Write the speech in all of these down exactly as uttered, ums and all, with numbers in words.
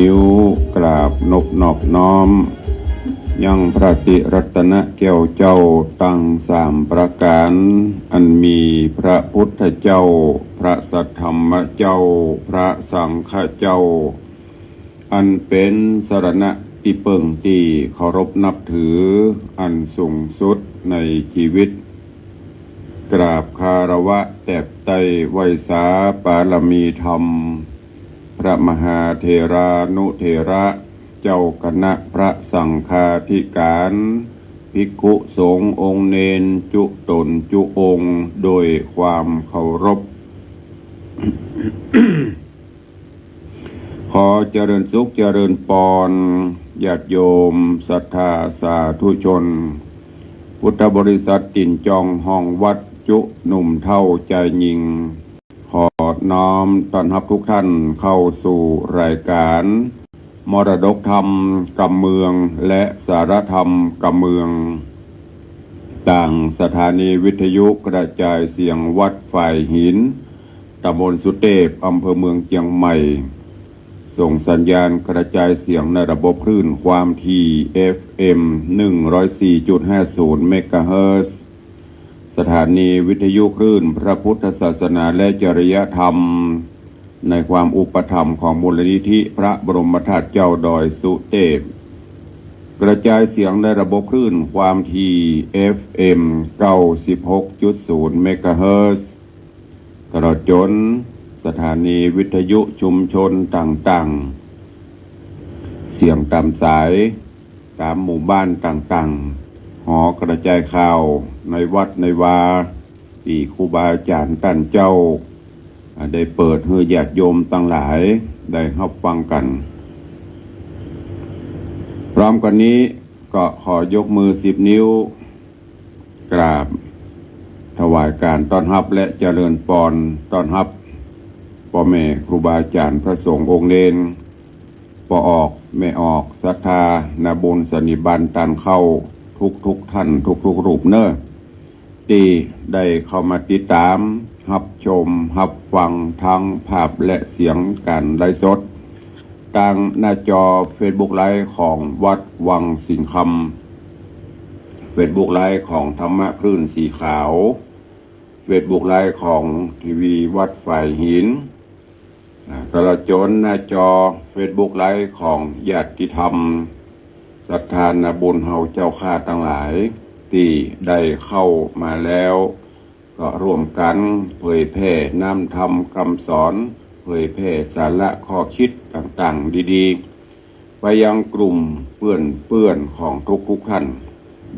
นิ้วกราบนบนอบน้อม ยังพระติรัตนแก้วเจ้าตังสามประก๋าน อันมีพระพุทธเจ้า พระสัทธรรมเจ้า พระสังฆเจ้า อันเป๋นสรณะตี้เปิ้งตี้เคารพนับถืออันสูงสุดในจีวิต กราบคารวะแตบไต้ไหว้สาปารมีธรรม พระมหาเถรานุเถระ เจ้าคณะพระสังฆาธิก๋าน ภิกขุสงฆ์องค์เณรจุ๊ต๋นจุ๊องค์ โดยความเคารพ ขอเจริญสุขเจริญปอน ญาติโยมศรัทธาสาธุชน พุทธบริษัทตี๋นจองห้องวัด จุ๊หนุ่มเฒ่าจายญิง ขอน้อมต้อนฮับทุกท่านเข้าสู่รายก๋าน มรดกธรรมกำเมือง และสาระธรรมกำเมือง ตางสถานีวิทยุกระจายเสียงวัดฝายหิน ตำบลสุเตพ อำเภอเมืองเจียงใหม่ ส่งสัญญาณกระจายเสียงในระบบคลื่นความถี่ เอฟเอ็ม หนึ่งร้อยสี่จุดห้าศูนย์ เมกะเฮิรตซ์ สถานีวิทยุคลื่นพระพุทธศาสนาและจริยธรรม ในความอุปถัมภ์ของมูลนิธิพระบรมธาตุเจ้าดอยสุเตพ กระจายเสียงในระบบคลื่นความถี่ เอฟเอ็ม เก้าสิบหกจุดศูนย์ เมกะเฮิรตซ์ ตลอดจ๋นสถานีวิทยุชุมชนต่างๆ เสียงต๋ามสาย ต๋ามหมู่บ้านต่างๆ หอกระจายข่าวในวัดในวา ตี้ครูบาอาจ๋ารย์ต้านเจ้า อ่า ได้เปิดหื้อญาติโยมตังหลายได้ฮับฟังกั๋น พร้อมกั๋นนี้ก็ขอยกมือสิบนิ้ว กราบถวายก๋านต้อนฮับและเจริญปอนต้อนฮับ ป้อแม่ครูบาอาจ๋ารย์พระสงฆ์องค์เณร ป้อออกแม่ออก ศรัทธานาบุญสันนิบาตตานเข้า ทุกๆ ท่านทุกๆ รูปเน่อ ตี้ได้เข้ามาติดต๋าม ฮับชม ฮับฟังทั้งภาพและเสียงก๋านไลฟ์สด ตางหน้าจอเฟซบุ๊กไลฟ์ของวัดวังสิงห์คำ เฟซบุ๊กไลฟ์ของธรรมะคลื่นสีขาว เฟซบุ๊กไลฟ์ของทีวีวัดฝายหิน อ่า ตลอดจ๋นหน้าจอเฟซบุ๊กไลฟ์ของญาติธรรม ศรัทธานาบุญเฮาเจ้าข้าตังหลาย ตี้ได้เข้ามาแล้ว ก็ร่วมกั๋นเผยแผ่น้ำธรรมกำสอน เผยแผ่สาระข้อคิดต่างๆ ดีๆ ไปยังกลุ่มเปื้อนๆ ของทุกๆ ท่าน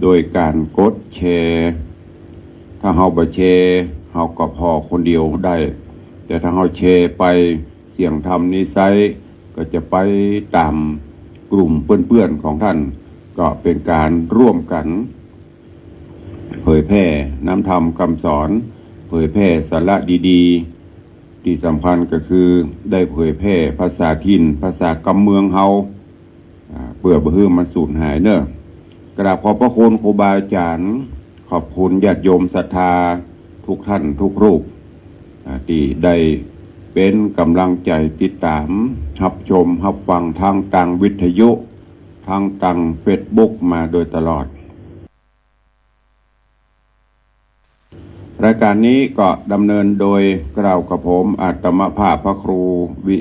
โดยก๋านกดแชร์ ถ้าเฮาบ่แชร์ เฮาก็ผ่อคนเดียวได้ แต่ถ้าเฮาแชร์ไป เสียงธรรมนี้ไซร้ก็จะไปต๋ามกลุ่มเปื้อนๆ ของท่าน ก็เป๋นก๋านร่วมกั๋น เผยแผ่น้ำธรรมกำสอน เผยแผ่สาระดีๆ ตี้สำคัญก็คือได้เผยแผ่ภาษาถิ่น ภาษากำเมืองเฮา อ่า เปื้อบ่หื้อมันสูญหายเน่อ กราบขอบพระคุณครูบาอาจ๋ารย์ ขอบคุณญาติโยมศรัทธาทุกท่านทุกรูป อ่า ตี้ได้เป๋นก๋ำลังใจ๋ติดต๋าม ฮับชม ฮับฟังทั้งตางวิทยุ ทั้งตางเฟซบุ๊กมาโดยตลอด รายก๋านนี้ก็ดำเนินโดยเกล้ากับผม อาตมาภาพพระครูวิ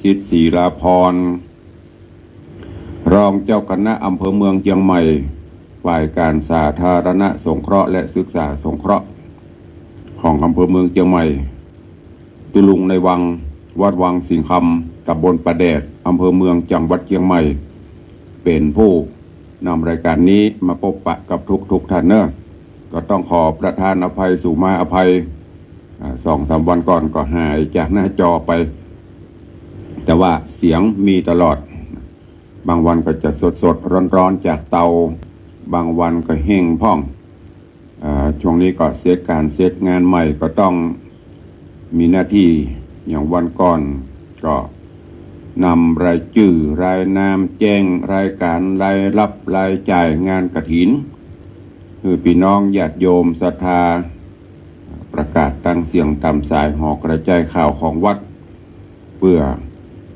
สิทธิ์ศรีลาภรณ์ รองเจ้าคณะอำเภอเมืองเจียงใหม่ ฝ่ายก๋านสาธารณสงเคราะห์และศึกษาสงเคราะห์ ของอำเภอเมืองเจียงใหม่ ตุ๊ลุงในวัง วัดวังสิงห์คำ ตำบลป่าแดด อำเภอเมือง จังหวัดเจียงใหม่ เป๋นผู้นำรายก๋านนี้มาปบปะกับทุกๆ ท่านเน่อ ก็ต้องขอประทานอภัย สุมาอภัย อ่า สองสามวันก่อนก็หายจากหน้าจอไป แต่ว่าเสียงมีตลอด บางวันก็จะสดๆ ร้อนๆ จากเตา บางวันก็แห้งพ่อง อ่า ช่วงนี้ก็เสร็จก๋านเสร็จงานใหม่ก็ต้องมีหน้าตี้ อย่างวันก่อนก็นำรายจื้อรายนาม แจ้งรายก๋าน รายรับรายจ่ายงานกฐิน หื้อปี้น้องญาติโยมศรัทธา ประกาศตางเสียงต๋ามสายหอกระจายข่าวของวัด เปื้อ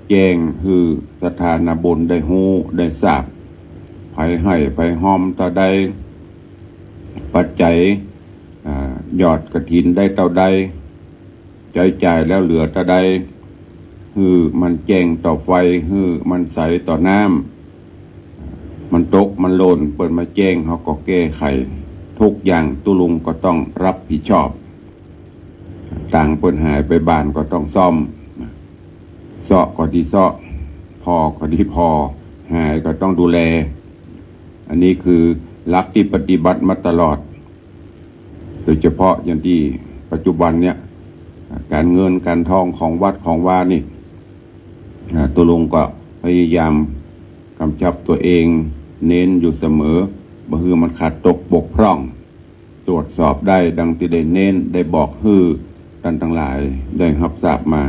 แจ้งหื้อศรัทธานาบุญได้ฮู้ได้ทราบ ใผให้ใผฮอมเต้าใด ปัจจัย อ่า ยอดกฐินได้เต้าใด ใจ๊จ่ายแล้วเหลือเต้าใด หื้อมันแจ้งต่อไฟ หื้อมันใสต่อน้ำ มันตกมันหล่น เปิ้นมาแจ้ง เฮาก็แก้ไข ทุกอย่างตุ๊ลุงก็ต้องรับผิดชอบ ตางค์เปิ้นหายไปบ้านก็ต้องซ่อม เซาะก็ดีเซาะ ผ่อก็ดีผ่อ หายก็ต้องดูแล อันนี้คือหลักตี้ปฏิบัติมาตลอด โดยเฉพาะอย่างตี้ปัจจุบันเนี่ย ก๋านเงินก๋านทองของวัดของวานี่ อ่า ตุ๊ลุงก็พยายามกำชับตัวเอง เน้นอยู่เสมอ บ่หื้อมันขาดตกบกพร่อง ตรวจสอบได้ดังตี้ได้เน้นได้บอกหื้อต้านตังหลายได้ฮับทราบมา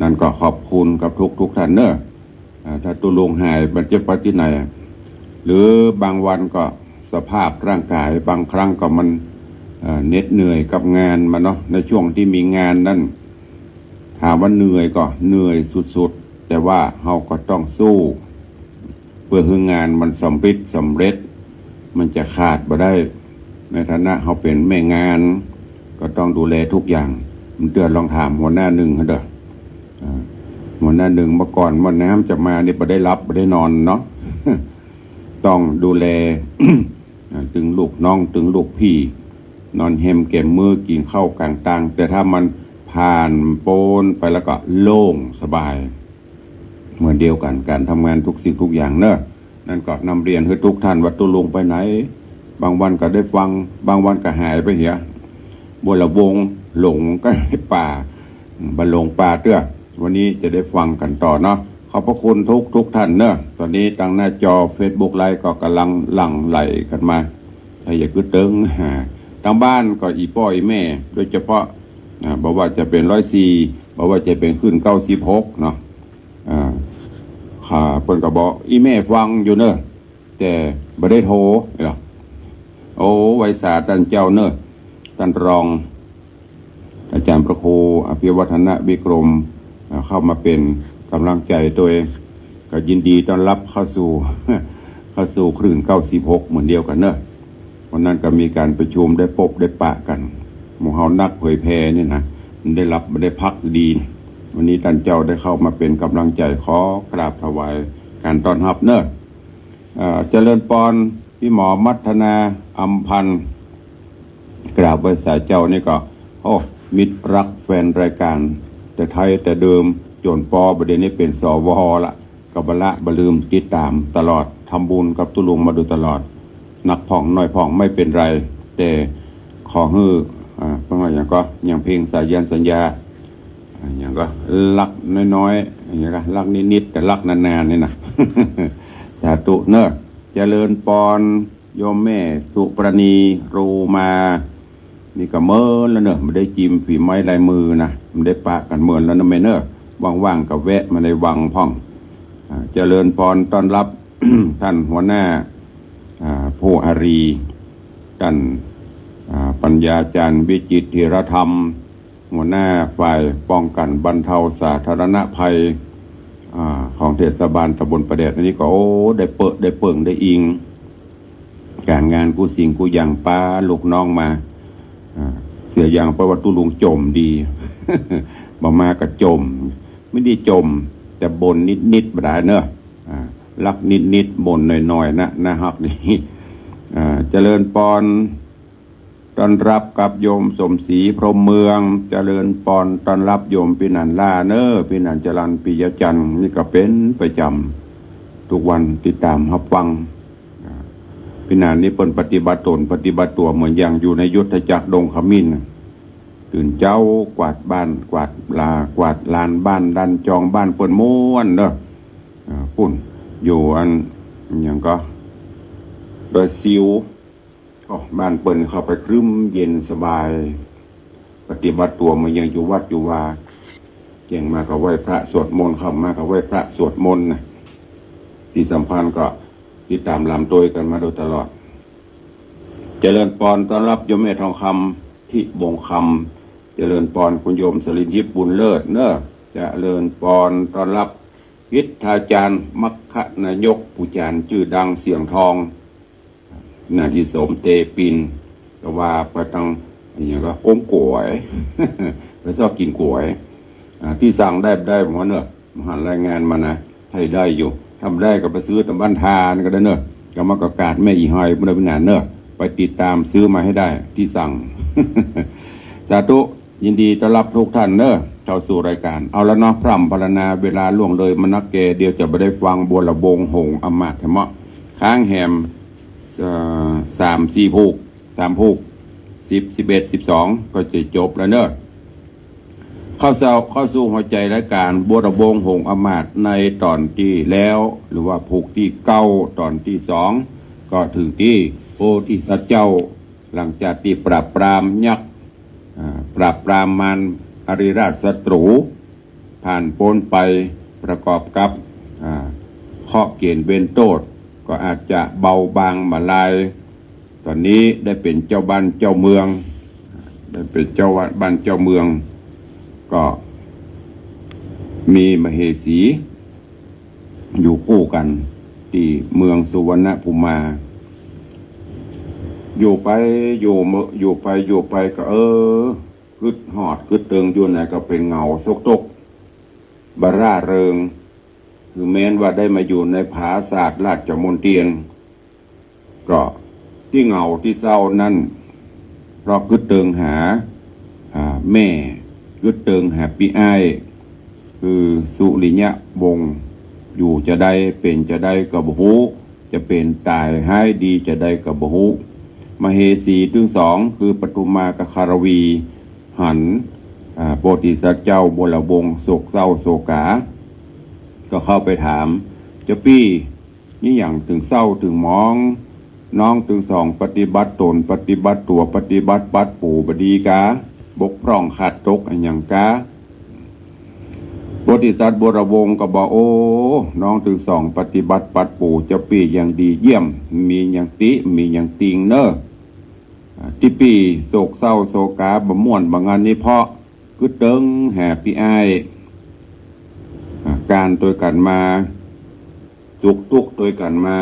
นั้นก็ขอบคุณกับทุกๆ ท่านเน่อ อ่า ถ้าตุ๊ลุงหายมันจะไปตี้ไหนอะ หรือบางวันก็สภาพร่างกายบางครั้งก็มัน เอ่อ เหน็ดเหนื่อยกับงานมันเนาะ ในช่วงตี้มีงานนั้น ถามว่าเหนื่อยก็เหนื่อยสุดๆ แต่ว่าเฮาก็ต้องสู้ เปื้อหื้องานมันสำเร็จสำเร็จ มันจะขาดบ่ได้ ในฐานะเฮาเป๋นแม่งาน ก็ต้องดูแลทุกอย่าง มันเตื้อลองถามหัวหน้านึ่งหั้นเต๊อะ อ่า หัวหน้านึ่งเมื่อก่อนหม้อน้ำจะมานี่บ่ได้หลับบ่ได้นอนเนาะ ต้องดูแล อ่า ตึงลูกน้องตึงลูกพี่ นอนแฮมแก่มมื้อกิ๋นข้าวก๋างตาง แต่ถ้ามันผ่านป๊นไปแล้วก็โล่งสบาย เหมือนเดียวกั๋น ก๋านทำงานทุกสิ่งทุกอย่างเน่อ นั้นก็นำเรียนหื้อทุกท่านว่าตุ๊ลุงไปไหน บางวันก็ได้ฟัง บางวันก็หายไปเหีย บัวละวงหลงก็ในป่า บ่หลงป่าเตื้อ วันนี้จะได้ฟังกั๋นต่อเนาะ ขอบพระคุณทุกๆ ท่านเน่อ ต๋อนนี้ตางหน้าจอเฟซบุ๊กไลฟ์ก็ก่ำลังหลั่งไหลกั๋นมา ถ้าอยากกึ๊ดเติ๊ง ตางบ้านก็อี่ป้ออี่แม่ โดยเฉพาะ อ่า บ่ว่าจะเป๋นร้อยสี่ บ่ว่าจะเป๋นขึ้นเก้าสิบหกเนาะ อ่า ข้าเปิ้นก็บอก อี่แม่ฟังอยู่เน่อ แต่บ่ได้โทรเนาะ โอ้ ไหว้สาต้านเจ้าเน่อ ต้านรอง อาจ๋ารย์พระครูอภิวัฒนวิกรม อ่า เข้ามาเป๋นก่ำลังใจ๋ตวย ก็ยินดีต้อนฮับเข้าสู่ เข้าสู่คลื่นเก้าสิบหกเหมือนเดียวกั๋นเน่อ วันนั้นก็มีก๋านประชุมได้ปบได้ปะกั๋น หมู่เฮานักเผยแผ่นี่นะ มันได้หลับมันได้พักดี วันนี้ต้านเจ้าได้เข้ามาเป๋นก่ำลังใจ๋ ขอกราบถวายก๋านต้อนฮับเน่อ เอ่อ เจริญปอน ปี้หมอมัทนา อำพันธ์ กราบไหว้สาเจ้านี่ก็ โอ้ มิตรรักแฟนรายก๋าน แต่ไท้แต่เดิม จ๋นปอบ่าเดี่ยวนี้เป๋น สว ละ ก็บ่ละบ่ลืมติดต๋ามตลอด ทำบุญกับตุ๊ลุงมาโดยตลอด นักพ่องน้อยพ่องไม่เป๋นไร แต่ขอหื้อ อ่า เปิ้นว่าหยังก็ อย่างเพลงสายันสัญญา อ่า หยังก็ รักน้อยๆ หยังก็ รักนิดๆ แต่รักนานๆ นี่นะ สาธุเน่อ เจริญปอน โยมแม่สุปราณี รูมา นี่ก็เมินแล้วเน่อ บ่ได้จิมฝีไม้ลายมือนะ บ่ได้ปะกั๋นเมินแล้วนะแม่เน่อ ว่างๆ ก็แวะมาในวังพ่อง อ่า เจริญปอนต้อนฮับ ต้านหัวหน้า อ่า ผู้อารี ต้าน อ่า ปัญญาจารย์วิจิตรธีรธรรม หัวหน้าฝ่ายป้องกั๋นบรรเทาสาธารณภัย อ่า ของเทศบาลตำบลป่าแดด อันนี้ก็ โอ้ ได้เปิดได้เปิ่งได้อิง ก๋านงานกู้สิ่งกู้อย่าง ปาลูกน้องมา อ่า เสียอย่าง เพราะว่าตุ๊ลุงจ่มดี บ่มาก็จ่ม ไม่ได้จ่ม แต่บ่นนิดๆ บ่ได้เน่อ อ่า รักนิดๆ บ่นหน่อยๆ นะ น่าฮักดี อ่า เจริญปอน ต้อนฮับกับโยมสมศรี พรหมเมือง เจริญปอน ต้อนฮับโยมปี้หนานล่าเน่อ ปี้หนานจรัญ ปิยะจันทร์ นี่ก็เป๋นประจ๋ำ กู้วันติดต๋ามฮับฟัง อ่า ปี้หนานนี่เปิ้นปฏิบัติต๋น ปฏิบัติตั๋วเหมือนอย่างอยู่ในยุทธจักรดงขมิ้นน่ะ ตื่นเจ๊ากวาดบ้าน กวาดลา กวาดลานบ้าน ลานจองบ้านเปิ้นม่วนเน่อ อ่า ปู้น อยู่อัน หยังก็ ดอยซิว โอ้ บ้านเปิ้นเข้าไปครึ้มเย็นสบาย ปฏิบัติตั๋วเหมือนอย่างอยู่วัดอยู่วา แจ้งมาก็ไหว้พระสวดมนต์ เข้ามาก็ไหว้พระสวดมนต์นะ ตี้สำคัญก็ติดต๋ามหลามตวยกั๋นมาโดยตลอด เจริญปอนต้อนฮับโยมแม่ทองคำ ทิบงคำ เจริญปอนคุณโยมสลินทิพย์บุญเลิศเน่อ เจริญปอน ต้อนฮับ อิทธาจารย์ มัคคนายก ผู้อาจ๋ารย์จื้อดังเสียงทอง น่ะ ตี้สมเตปิน ก็ว่าไปตัง อะหยังก็ กงก๋วย ไปซอกกิ๋นก๋วย อ่า ตี้สั่งได้บ่ได้ บ่ฮู้เนาะ บ่หันรายงานมานะ ใค่ได้อยู่ ถ้าบ่ได้ก็ไปซื้อต๋ามบ้านทานก็ได้เนาะ กรรมกาดแม่อี่ไฮ บ่ได้ไปไหนเนาะ ไปติดต๋ามซื้อมาหื้อได้ ตี้สั่ง สาธุ ยินดีต้อนฮับกู้ต้านเนาะ เข้าสู่รายก๋าน เอาละเนาะ พร่ำพรรณนา เวลาล่วงเลยมานักแก่ เดี๋ยวจะบ่ได้ฟังบัวระวงหงส์อำมาตย์แหมเนาะ ค้างแหม เอ่อ สามสี่ผูก สามผูก สิบ สิบเอ็ด สิบสอง ก็จะจบแล้วเนาะ เข้าสู่ เข้าสู่หัวใจ๋รายก๋าน บัวระวงหงส์อำมาตย์ ในต๋อนตี้แล้ว หรือว่าผูกตี้เก้า ต๋อนตี้สอง ก็เถิงตี้โพธิสัตว์เจ้า หลังจากตี้ปราบปรามยักษ์ อ่า ปราบปรามมารอริราชศัตรู๋ ผ่านป๊นไป ประกอบกับ อ่า เคราะห์เก๋ณฑ์เวรโต้ษ ก็อาจจะเบาบางมาลาย ต๋อนนี้ได้เป๋นเจ้าบ้านเจ้าเมือง ได้เป๋นเจ้าบ้านเจ้าเมือง ก็มีมเหสี อยู่กู้กั๋น ตี้เมืองสุวรรณภูมา อยู่ไป อยู่เมอะ อยู่ไป อยู่ไปก็ เออ กึ๊ดฮอดกึ๊ดเติงอยู่ไหนก็เป๋นเหงาโศกตก บ่ร่าเริง คือแม้นว่าได้มาอยู่ในผาสาทราชมณเฑียร ก็ตี้เหงาตี้เศร้านั้น เพราะกึ๊ดเติงหา อ่า แม่ กึ๊ดเติงหาปี้อ้าย คือสุริยวงศ์ อยู่จาใด เป๋นจาใดก็บ่ฮู้ จะเป๋นต๋ายฮ้ายดีจาใดก็บ่ฮู้ มเหสีตึงสอง คือปทุมมากับคารวี หัน อ่า โพธิสัตว์เจ้าบัวระวงศ์โศกเศร้าโศกา ก็เข้าไปถาม เจ้าปี้ มีหยังเถิงเศร้าเถิงหมอง น้องตึงสองปฏิบัติต๋น ปฏิบัติตั๋ว ปฏิบัติปัดปู๋บ่ดีกา บกพร่องขาดตกอะหยังกา โพธิสัตว์บัวระวงศ์ก็บอก โอ้ น้องตึงสองปฏิบัติปัดปู๋ เจ้าปี้ยังดีเยี่ยม บ่มีหยังติ บ่มีหยังติงเน่อ อ่า ตี้ปี้โศกเศร้าโศกาบ่ม่วนบ่งันนี้เพราะกึ๊ดเติงหาปี้อ้าย อ่า ก๋านตวยกั๋นมา สุขตุ๊กตวยกั๋นมา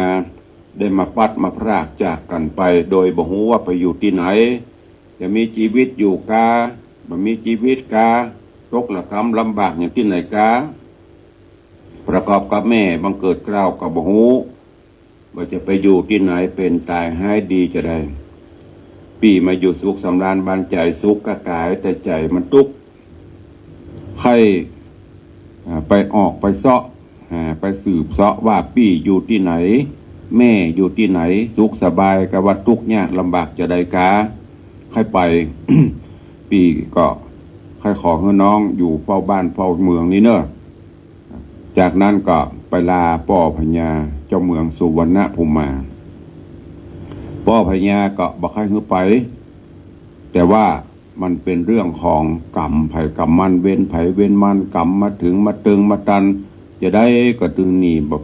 ได้มาปลัดมาพรากจากกั๋นไป โดยบ่ฮู้ว่าไปอยู่ตี้ไหน จะมีจีวิตอยู่กา บ่มีจีวิตกา ตกระกำลำบากอย่างตี้ไหนกา ประกอบกับแม่บังเกิดเกล้าก็บ่ฮู้ ว่าจะไปอยู่ตี้ไหน เป๋นต๋ายฮ้ายดีจาใด ปี้มาอยู่สุขสำราญบานใจ๋ สุขกะก๋าย แต่ใจ๋มันตุ๊ก ใค่ อ่า ไปออกไปเซาะ อ่า ไปสืบเซาะว่าปี้อยู่ตี้ไหน แม่อยู่ตี้ไหน สุขสบายกา ว่าตุ๊กยากลำบากจาใดกา ใค่ไป ปี้ก็ใค่ขอหื้อน้องอยู่เฝ้าบ้านเฝ้าเมืองนี้เน่อ จากนั้นก็ไปลาป้อพญาเจ้าเมืองสุวรรณภูมา ป้อพญาก็บ่ใค่หื้อไป แต่ว่ามันเป๋นเรื่องของก๋รรมใผก๋รรมมัน เวรใผเวรมัน ก๋รรมมาเถิงมาเติงมาตัน จาใดก็ตึงหนีบ่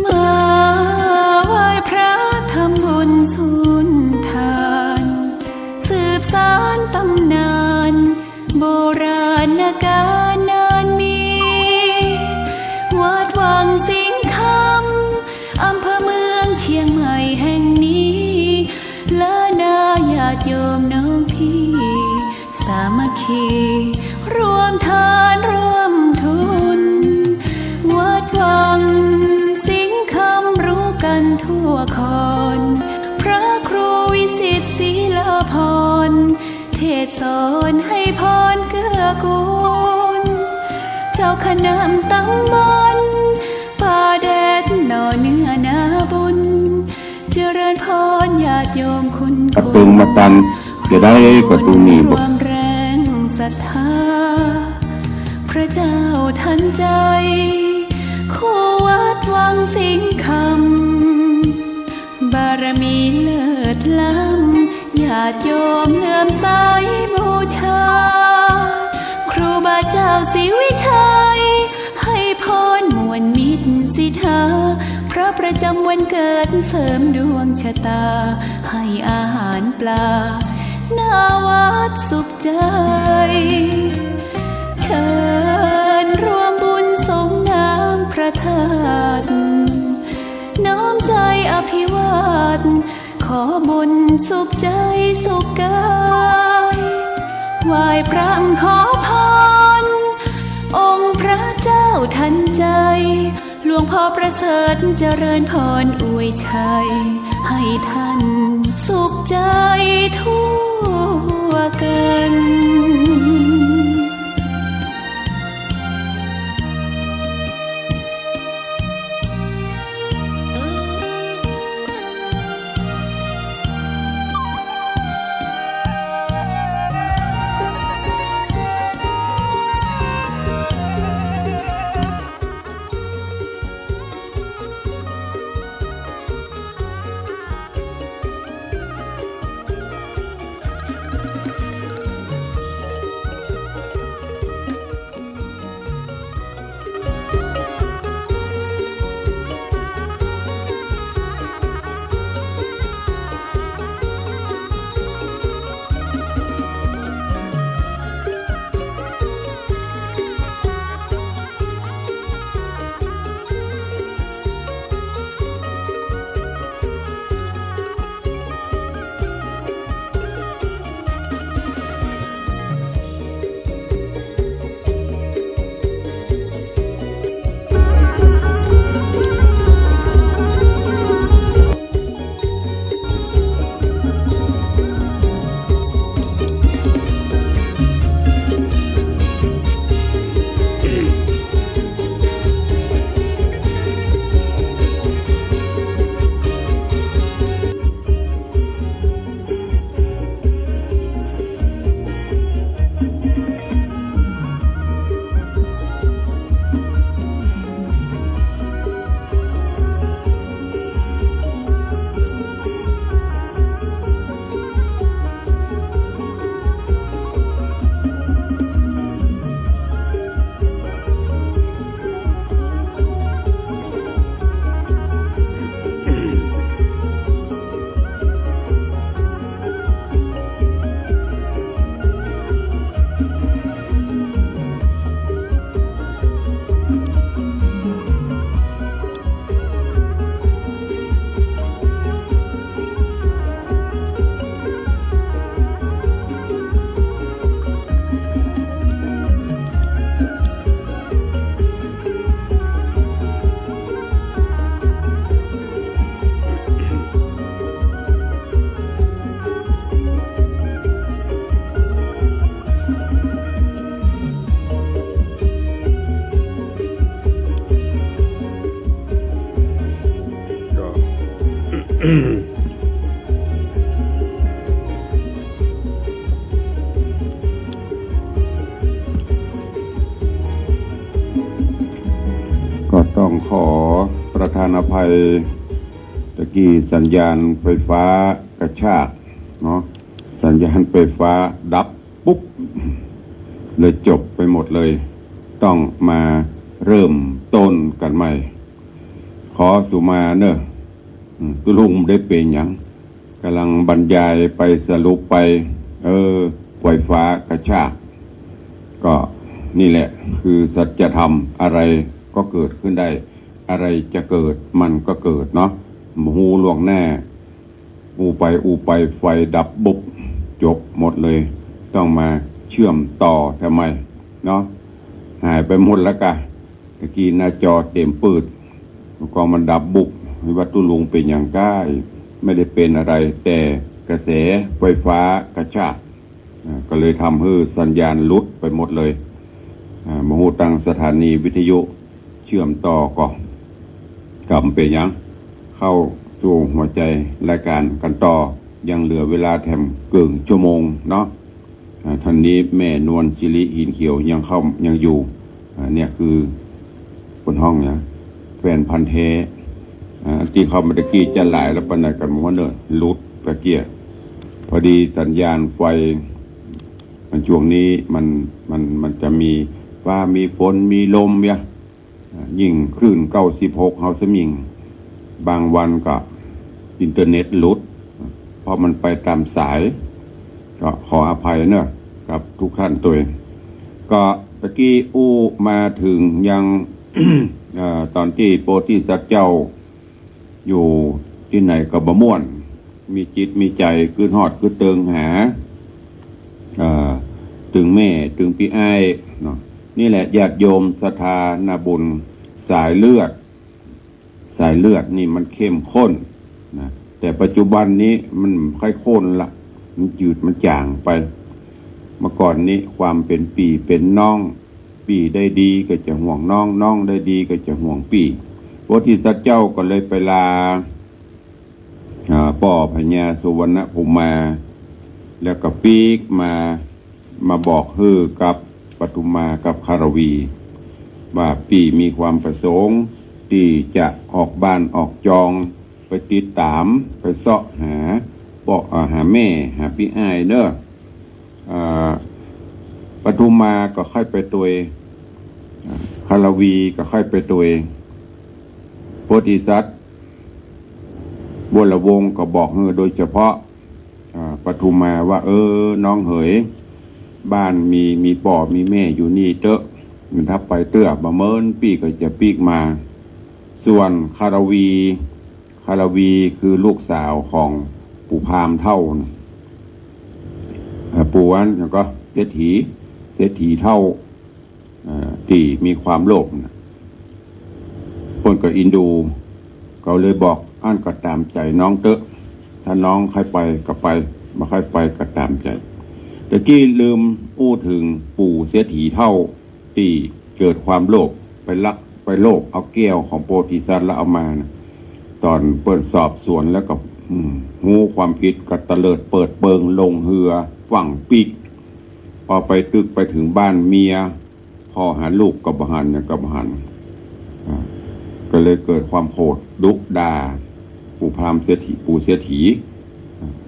มาไหว้พระทำบุญสุนทาน สืบสานต๋ำนาน โบราณกาลนานมี วัดวังสิงคา คี ร่วมทานร่วมทุน วัดวังสิงห์คำรู้กันทั่วคอน พระครูวิสิทธิ์ศรีลาภรณ์ เทศน์สอนให้พรเกื้อกูล เจ้าคณะตำบลป่าแดดหน่อเนื้อนาบุญ เจริญพรญาติโยมคุณ กระเปิงมาตัน จะได้กระตูนี่บอก ร่วมแรงศรัทธา พระเจ้าทันใจ คู่วัดวังสิงห์คำ บารมีเลิศล้ำ ญาติโยมเลื่อมใสบูชา ครูบาเจ้าศรีวิชัย ให้พรม่วนมิตรสิทธา พระประจำวันเกิดเสริมดวงชะตา ให้อาหารปลา หน้าวัดสุขใจ เชิญร่วมบุญสรงน้ำพระธาตุ น้อมใจอภิวาท ขอบุญสุขใจสุขกาย ไหว้พระขอพร องค์พระเจ้าทันใจ หลวงพ่อประเสริฐเจริญพรอวยชัย ให้ท่านสุขใจทั่วกัน ก็ ก็ต้องขอประทานอภัย ตะกี้สัญญาณไฟฟ้ากระชากเนาะ สัญญาณไฟฟ้าดับปุ๊บ เลยจบไปหมดเลย ต้องมาเริ่มต้นกันใหม่ ขอสุมาเนอะ อืม ตุ๊ลุงได้เป๋นหยัง กำลังบรรยายไปสรุปไป เออ ไฟฟ้ากระชาก ก็นี่แหละคือสัจธรรม อะไรก็เกิดขึ้นได้ อะไรจะเกิดมันก็เกิดเนาะ บ่ฮู้ล่วงหน้า อู้ไปอู้ไปไฟดับบุบ จบหมดเลย ต้องมา เชื่อมต่อทำไมเนาะ หายไปหมดแล้วกะ ตะกี้หน้าจอเต็มปื๊ด แล้วก็มันดับบุบ วัดตุลุงเป๋นหยังก้า ไม่ได้เป๋นอะไร แต่กระแสไฟฟ้ากระชาก อ่า ก็เลยทำหื้อสัญญาณหลุดไปหมดเลย อ่า บ่ฮู้ตังสถานีวิทยุเชื่อมต่อก่อ ก็บ่เป๋นหยัง เข้าสู่หัวใจ๋รายก๋านกั๋นต่อ ยังเหลือเวลาแถมเกิ่งชั่วโมงเนาะ อ่า ต๋อนนี้แม่นวลสิริหินเขียวยังเข้า ยังอยู่ อ่า เนี่ยคือเปิ้นฮ้องหยัง แฟนพันธุ์แท้ อ่า ตี้เข้ามาตะกี้จะหลายแล้วปานใดกั๋นบ่เนาะ หลุดตะกี้ พอดีสัญญาณไฟ มันช่วงนี้มัน มัน มันจะมีฟ้ามีฝนมีลมเนี่ย อ่า ยิ่งคลื่นเก้าสิบหกเฮาสมิง บางวันก็อินเทอร์เน็ตหลุด เพราะมันไปต๋ามสาย ก็ขออภัยเนาะ กับทุกท่านตวย ก็ตะกี้อู้มาเถิงยัง เอ่อ ต๋อนตี้โพธิสัตว์เจ้า อยู่ตี้ไหนก็บ่ม่วน มีจิตมีใจ๋กึ๊ดฮอดกึ๊ดเติงหา เอ่อ ตึงแม่ตึงปี้อ้ายเนาะ นี่แหละญาติโยมศรัทธานาบุญสายเลือด สายเลือดนี่มันเข้มข้นนะ แต่ปัจจุบันนี้มันบ่ค่อยข้นละ มันจืดมันจ๋างไป เมื่อก่อนนี้ความเป๋นปี้เป๋นน้อง ปี้ได้ดีก็จะห่วงน้อง น้องได้ดีก็จะห่วงปี้ โพธิสัตว์เจ้าก็เลยไปลา อ่า ป้อพญาสุวรรณภูมา แล้วก็ปิ๊กมา มาบอกหื้อกับปทุมมากับคารวี ว่าปี้มีความประสงค์ตี้จะออกบ้านออกจอง ไปติดต๋าม ไปเซาะหา ป้อ อ่า หาแม่ หาปี้อ้ายเนาะ อ่า ปทุมมาก็ใค่ไปตวย อ่า คารวีก็ใค่ไปตวย โพธิสัตว์ วรวงศ์ก็บอกหื้อโดยเฉพาะ อ่า ปทุมมาว่า เออ น้องเหย บ้านมี มีป้อมีแม่อยู่นี่เต๊อะ มันถ้าไปเตื้อบ่เมิน ปี้ก็จะปิ๊กมา ส่วนคารวี คารวีคือลูกสาวของปู่พราหมณ์เฒ่านะ เอ่อ ปู่อันนั้นก็เศรษฐี เศรษฐีเฒ่า เอ่อ ตี้มีความโลภนะ เปิ้นก็อินดู ก็เลยบอก อั้นก็ต๋ามใจ๋น้องเต๊อะ ถ้าน้องใค่ไปก็ไป บ่ใค่ไปก็ต๋ามใจ๋ ตะกี้ลืมอู้เถิงปู่เศรษฐีเฒ่า ตี้เกิดความโลภ ไปลัก ไปโลภเอาแก้วของโพธิสัตว์แล้วเอามานะ ต๋อนเปิ้นสอบสวนแล้วก็ อืม ฮู้ความผิดก็เตลิดเปิดเปิงลงเฮือฟั่งปิ๊ก พอไปตึกไปเถิงบ้านเมีย พ่อหาลูกก็บ่หัน หยังก็บ่หัน อ่า ก็เลยเกิดความโขดดุด่า ปู่พราหมณ์เศรษฐี ปู่เศรษฐี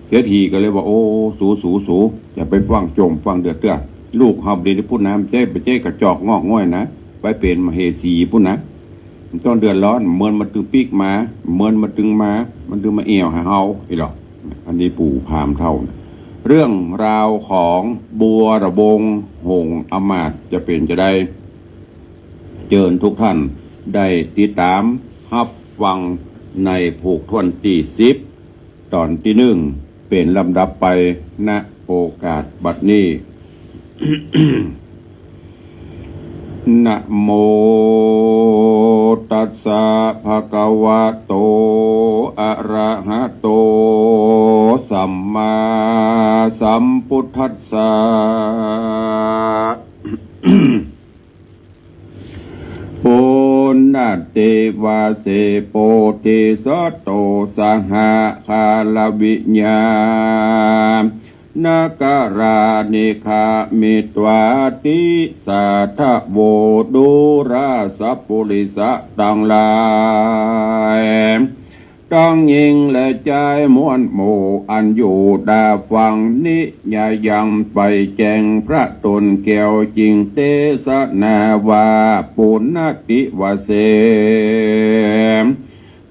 เศรษฐีก็เลยว่า โอ้ สู สู สู อย่าไปฟั่งโจมฟั่งเดือดเตื้อ ลูกเฮาบ่ดีปุ้นนะ บ่ใจ้ บ่ใจ้กระจอกงอกง่อยนะ ไปเป๋นมเหสีปุ้นนะ บ่ต้องเดือดร้อน เมินมันตึงปิ๊กมา เมินมันตึงมา มันตึงมาแอ่วหาเฮา อี้หลอ อันนี้ปู่พราหมณ์เฒ่านะ เรื่องราวของบัวระวงศ์หงส์อำมาตย์จะเป๋นจาใด เจิญทุกท่านได้ติดต๋ามฮับฟังในผูกถ้วนตี้สิบ ต๋อนตี้นึ่ง เป๋นลำดับไป ณ โอกาสบัดนี้ นะโม ตัสสะ ภะคะวะโต อะระหะโต สัมมาสัมพุทธัสสะ ปุณณติวาเส โพธิสัตโต สหคารวิญญาณกรานิ ขมิตวา ติสาทะโว ดูราสปุริสะตังหลาย ตังญิงและจายมวลหมู่ อันอยู่ต๋าฟังนิยายังไปแจ้งพระต๋นแก้วจริง เตสนาว่า ปุณณติวาเส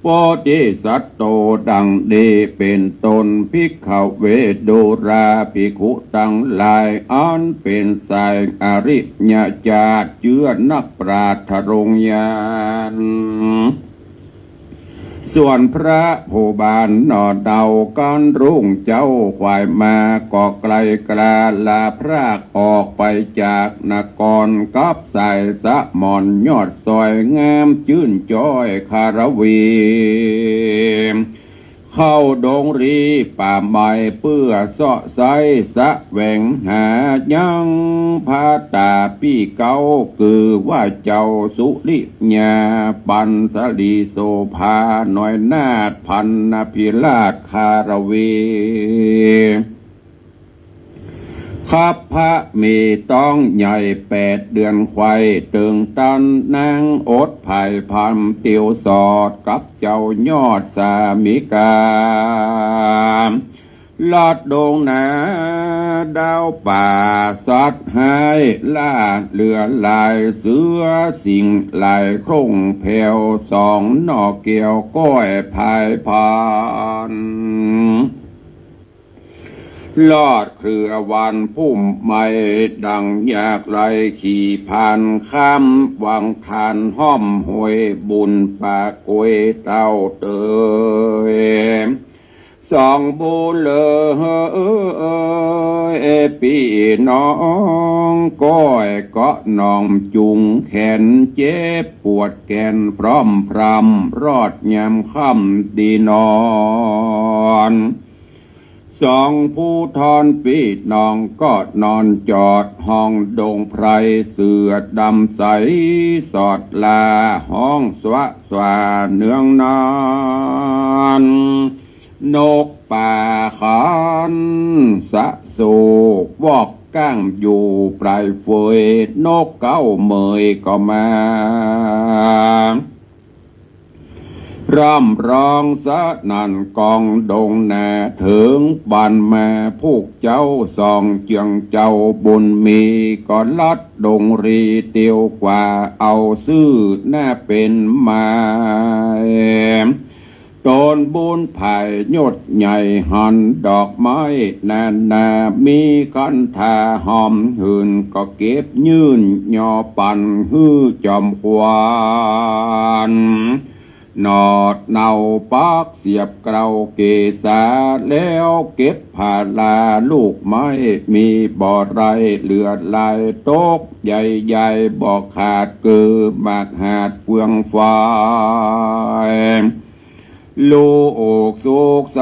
โพธิสัตโต ดังนี้เป๋นต้น ภิกขเว ดูราภิกขุตังหลาย อันเป๋นสายอริยจาติ เจื้อนักปราชญ์ทรงญาณ ส่วนพระผู้บานหน่อเดากั๋นรุ่งเจ๊า ขวายมาก็ไกลกล้า ลาพรากออกไปจากนคร กับสายสมรยอดสวยงาม จื้นจ้อยคารวี เข้าดงรีป่าไม้เปื้อเซาะไซ้ แสวงหายังพระต๋าปี้เก๊า คือว่าเจ้าสุริยา ปันสลีโสภา น้อยนาถพันนพิราชคารวี คับพระมีต๊องใหญ่แปดเดือนไขว่ เติงตันนางอดไผ่พรำ เตียวสอดกับเจ้ายอดสามิกา ลัดดงนาดาวป่าสัตว์ฮ้าย ล่าเลือดลายเสือสิงห์ลายโคร่งแผว สองหน่อแก้วก้อยพายพาน ลอดเครือวันพุ่มไม้ดังยากไร้ ขี่ผ่านข้ามวังทานห้อมห้วยบุญป่ากล้วยเต้าเตย สองบุญเลย ปี้น้องก้อยเกาะหนองจุง แขนเจ็บปวดแก่นพร่อมพรำ รอดยามค่ำดีนอน สองผู้ทอนปี้น้องก็นอนจอดห้องดงไพร เสือดำใสสอดลาห้องสวะสวาเนืองนาน นกป่าขันสะโสกวอกก้างอยู่ปลายเฟย นกเก๊าเหมยก็มา ร่ำร้องสนั่นกองดงนา เถิงบ้านมาพวกเจ้าสองเจือง เจ้าบุญมีก็ลัดดงรีเตียวกว่า เอาซื่อหน้าเป๋นหมาย ตนบุญไผ่ยศใหญ่หันดอกไม้นานา มีคันธาหอมหื่น ก็เก็บยื่นยอปันหื้อจอมขวัญ หนอดเนาปักเสียบเกล้าเกศา แล้วเก็บผาลาลูกไม้ มีบ่อไรเหลือหลายตกใหญ่ๆ บ่ขาดคือหมากหาดเฟืองไฟ ลูกสุขใส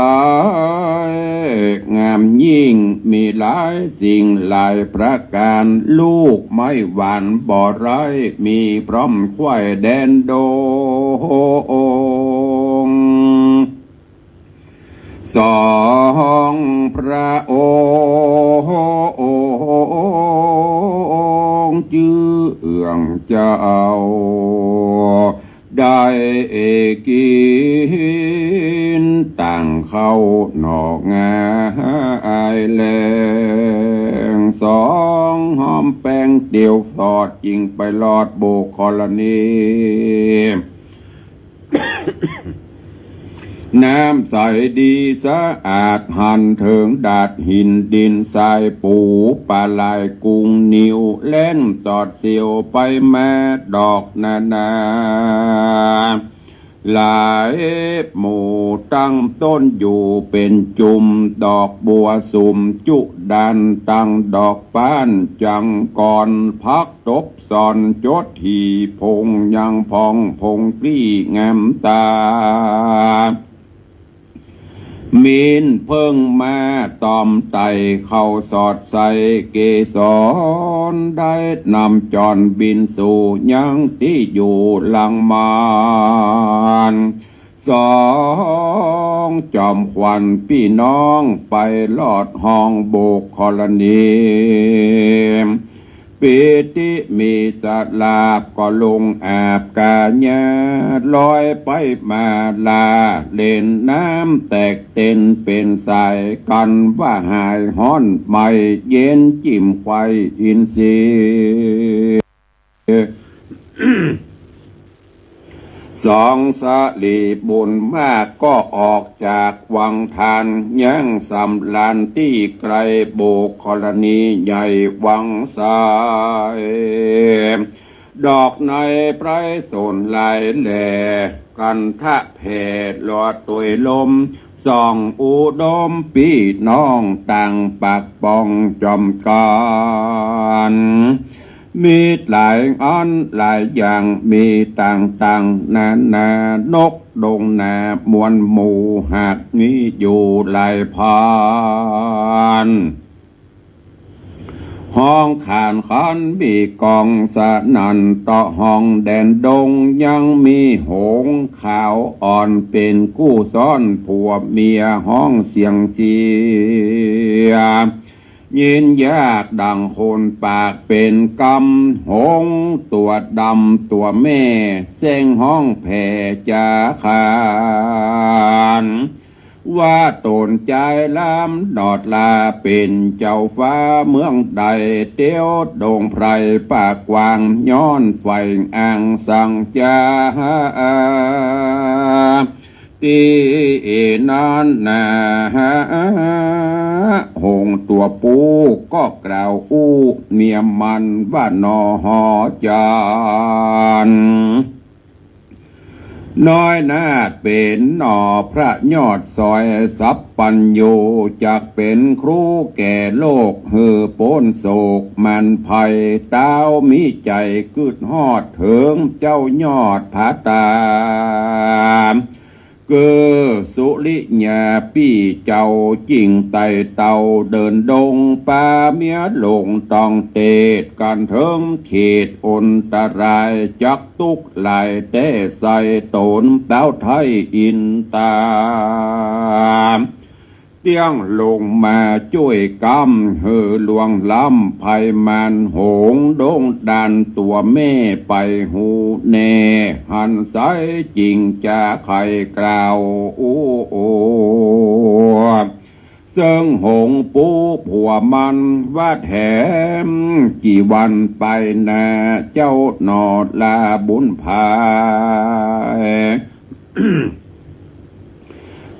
งามยิ่ง มีหลายสิ่งหลายประก๋าน ลูกไม้หวานบ่อไร มีพร้อมไขว่แดนดง สองพระองค์จื้อเอื้องเจ้า ได้กิ๋นต่างข้าวหนอกงาแลง สองหอมแป้งเตียวสอด จิ่งไปลอดโบกธรณี น้ำใสดีสะอาด หันเถิงดาดหินดินทรายปู ปลาไหลกุ้งนิว แล่นตอดเสียวไปมาดอกนานา หลายหมู่ตั้งต้นอยู่เป๋นจุม ดอกบัวสุมจุดาน ตั้งดอกป๊านจังกร ผักตบซ่อนจดหี่ ผงยังผ่องผงปลี้งามตา มีนเพิ่งมาตอมไต่เข้าสอดใส่เกสร ได้นำจรบินสู่ยังตี้อยู่หลังมาน สองจอมขวัญปี้น้องไปลอดห้องโบกธรณี ปีติมีสลาบก็ลงอาบกายา ลอยไปมาลาเล่นน้ำแตกเต้นเป๋นสาย กันว่าหายฮ้อนไหม้เย็น จิ่มไขว่อินทรีย์ สองสลีบุญมากก็ออกจากวังทาน ยังสำราญตี้ไกล โบกธรณีใหญ่วังไส ดอกในไพรสนหลายแหล่ กันทะแผ่ลอดตวยลม ส่องอุดมปี้น้องต่างปากป้องจอมกั๋น มีหลายอันหลายอย่าง มีต่างๆ นานา นกดงนามวลหมู่ หากมีอยู่หลายพัน ฮ้องขานขันมีก้องสนั่นเตาะห้องแดนดง ยังมีหงส์ขาวอ่อนเป๋นกู้ซ้อน ผัวเมียฮ้องเสียงเสีย ยินยากดังคนปากเป๋นกำ หงส์ตั๋วดำตั๋วแม่ แซ่งฮ้องแผ่จ๋าขาน ว่าต๋นจายล้ำหนอดลาเป๋นเจ้าฟ้าเมืองใด เตียวดงไพรปากกว้าง ย้อนใฝ่อ้างสังจ๋า ตี้นั้นนา หงส์ตั๋วปูก็กล่าวอู้เมียมันว่า หนอหอจันทร์ น้อยนาฏเป๋นหน่อพระยอดสอยสัพพัญญู จักเป๋นครูแก่โลก หื้อป๊นโศกหมันภัย ตาวมีใจ๋กึ๊ดฮอดเถิงเจ้ายอดผาตา เกื้อสุริยาปี้เจ้า จิ่งไต่เต้าเดินดง ปาเมียหลงต้องเตศ กั๋นเถิงเขตอันตราย จักตุ๊กข์หลายแต๊ใส่ต๋น ตาวไท้อินตา เตี้ยงลงมาจ้วยกำ หื้อล่วงล้ำภัยมารหงส์ ดงดันตั๋วแม่ไปฮู้แน่ หันใสจิ่งจ๋าใค่กล่าวอู้ เซิ่งหงส์ปูผัวมันว่าแถม กี่วันไปนาเจ้าหนอลาบุญภาย